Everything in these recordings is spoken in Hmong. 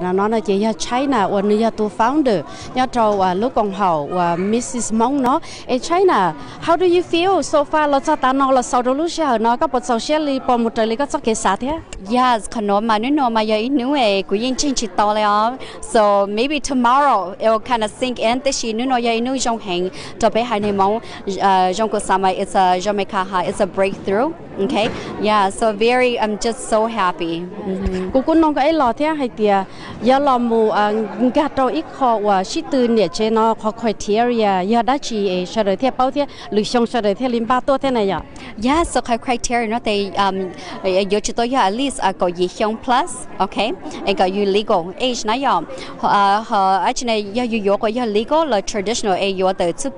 no no ces yog China uas nws yog tus founder nyob rau uas lub koom haum uas Missus Hmoob no. Es China, how do you feel so far los txog tav no los xaus rau lub sij hawm no, koj puas txaus siab li, puas mus raws li koj txoj kev xav thiab? Yes, qhov nuav mas hnub no mas yog ib hnub es kuv yeej ntseeg tsis tau li os. So maybe tomorrow it will kind of sink in, tab sis hnub no yog ib hnub zoo heev rau peb haiv neeg Hmoob. Zoo kuv xav mas it's a, zoo Meskas has, it's a breakthrough. Okay, yeah, so very, I'm just so happy. Kuv kuj noog koj ib los thiab hais tias yog los mus nkag rau ib qho uas sib tw niam tsev no qhov criteria yog dab tsi es sawv daws thiaj paub thiab lwm xyoo sawv daws thiaj li npaj tuaj thiab na yom? Yes, so qhov criteria no tes yuav tsum tau yog at least kaum yim xyoo plus, okay, es kom yus legal age na yom. Ho dab tsi ne, yog yus yuav kom yog legal los traditional es yuav tawm txuj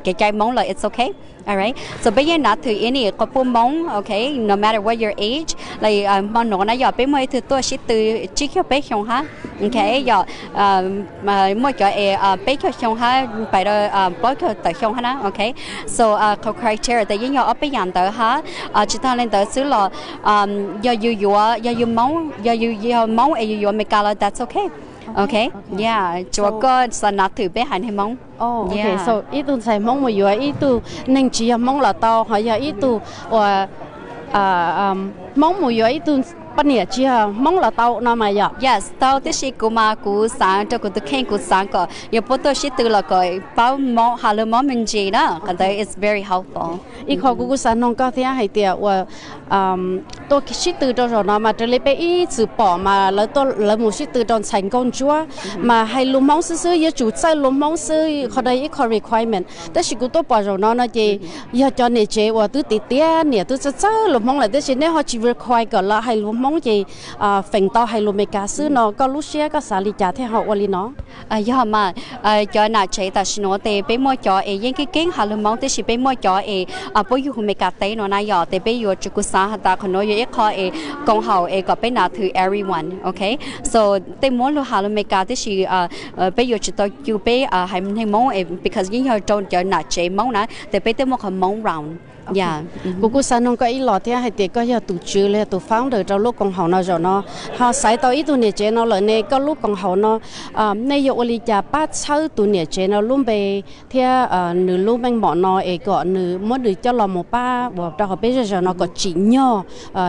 kev cai Hmoob los it's okay. Alright, so peb yeej nav thwm any quas puj Hmoob, okay, no matter what your age. Li hmo no na yom, peb muaj ib tug tuaj sib tw tsib caug peb xyoo hab, okay, yog muaj cov es peb caug xyoo hab pais rau plaub caug tawm xyoo hab na, okay. So qhov criteria tes yeej yog ob peb yam ntawd hab. Tsis tag li ntawd xwb los yog yus yuav, yog yus Hmoob, yog yus yog Hmoob es yus yuav Meskas los that's okay. Okay, yeah, tsuas koj xav nav thwm peb haiv neeg Hmoob. So ib tug ntxhais Hmoob mus yuav ib tug neeg tsis yog Hmoob los tau, ho yog ib tug uas Hmoob mus yuav ib tug poj niam tsis yog Hmoob los tau no mas yom? Yes, tau, tab sis kuv mas kuv xav rau kuv tus kheej, kuv xav kom yog puab tuaj sib tw los kom paub Hmoob, has lug Hmoob me ntsis na, qhov ntawd it's very helpful. Ib qho kuv kuj xav noog koj thiab hais tias uas tuaj sib tw rau zaum no mas raws li peb ib txwm pom mas lawv mus sib tw rau ntxhais nkauj ntsuab mas hais lus Hmoob xwb xwb, yuav tsum txawj lus Hmoob xwb, qhov no ib qho requirement. Tab sis kuv tuaj pom zaum no no ces yog cov niam tsev uas twb tiav tiav niam twb txawj txawj lus Hmoob lawm tab sis nej ho tsis require kom lawv hais lus Hmoob ces feem tau hais lus Meskas xwb no, koj lub siab koj xav li cas thiaj ho ua li no? Yog mas, cov nam tsev tam sim no tes peb muaj cov es yeej keeb keeb has lus Hmoob, tab sis peb muaj cov es puab yug hu Meskas teb no na yom, tes peb yuav tsum, kuv xav has tas qhov no yog ib qho es koom haum es kom peb nav thwm everyone, okay. So tej muab lug has lus Meskas tab sis peb yuav tsum tau cu peb haiv neeg Hmoob es because yeej yog rau cov nam tsev Hmoob na, tes peb tej muaj qhov Hmoob round. Kuv kuj xav noog koj ib los thiab hais tias koj yog tus tswv los yog tus founder rau lub koom haum no zaum no, ho xaiv tau ib tug niam tsev no lawm ne, koj lub koom haum no nej yuav ua li cas pab txhawb tus niam tsev no lub npe thiab nws lub meej mom no es kom nws muab nws coj los mus pab uas rau hauv peb zej zos no kom tsim nyog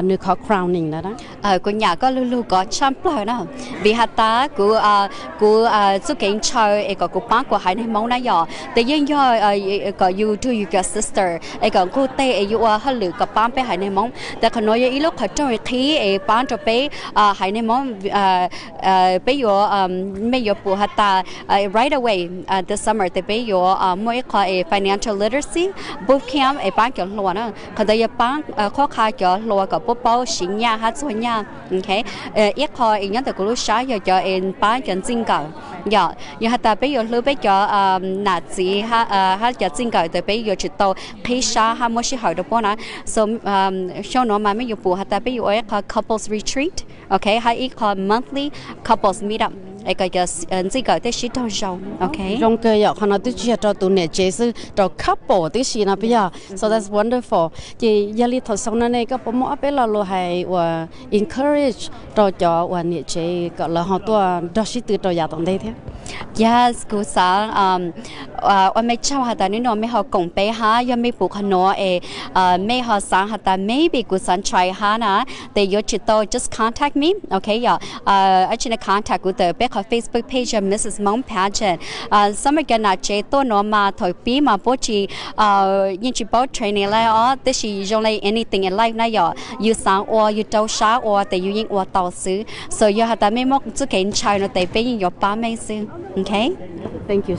nws qhov crowning na? Kuv nyam koj lug lug kov tshaj plawg na, vim has tas kuv, kuv txuj kev ntshaw es kom kuv paab kuv haiv neeg Hmoob na yom, tes yeej yog kom yus do yus cov sister es kom nqug teg es yus ua hauj lwm kom paab peb haiv neeg Hmoob. Tes qhov nuav yog ib lub qhov rooj qhib es paab rau peb haiv neeg Hmoob. Peb yuav, mej yuav pum has tas right away this summer tes peb yuav muaj ib qho es financial literacy boot camp es paab cov hluas na. Qhov ntawd yog paab qhuab qha cov hluas kom puab paub siv nyaj hab txuag nyaj. Ib qho es nyob ntawm kuv lub sab yog cov es paab cov ntxij nkawm. Yog, yog has tas peb yuav hlub peb cov nam txiv hab cov txij nkawm tes peb yuav tsum tau qhib sab hab muab sij hawm rau puab na. So xyoo nuav mas mej yuav pum has tas peb yuav ua ib qho couples retreat, okay, hab ib qho monthly couples meet up es kom cov ntxij nkawm tej sib raug zoo. Okay, zoo kawg yom, qhov no twb tsis yog rau tus niam tsev xwb, rau couple tib si no puas yog? So that's wonderful. Ces yog li thaum xaus no ne koj puas muaj ob peb lo lus hais uas encourage rau cov uas niam tsev kom lawv ho tuaj nrog sib tw rau yav tom ntej thiab? Yes, kuv xav ua mej tsaug has tas nub nua mej ho koom peb hab, yog mej pum qhov nuav es mej ho xaav has tas maybe kuv xaav try hab na, tes yuav tsum tau just contact me, okay, yog, actually contact kuv ntawm peb qhov Facebook page yog Missus Hmong Pageant. Xab mej cov nam tsev tuaj nuav mas thaum pib mas puab tsis, yeej tsis paub training le os, tab sis zoo le anything in life na yom, yus xaav ua, yus rau sab ua tes yus yeej ua tau xwb. So yog has tas mej muaj txuj kev ntshaw no tes peb yeej yuav pab mej xwb. Okay, thank you.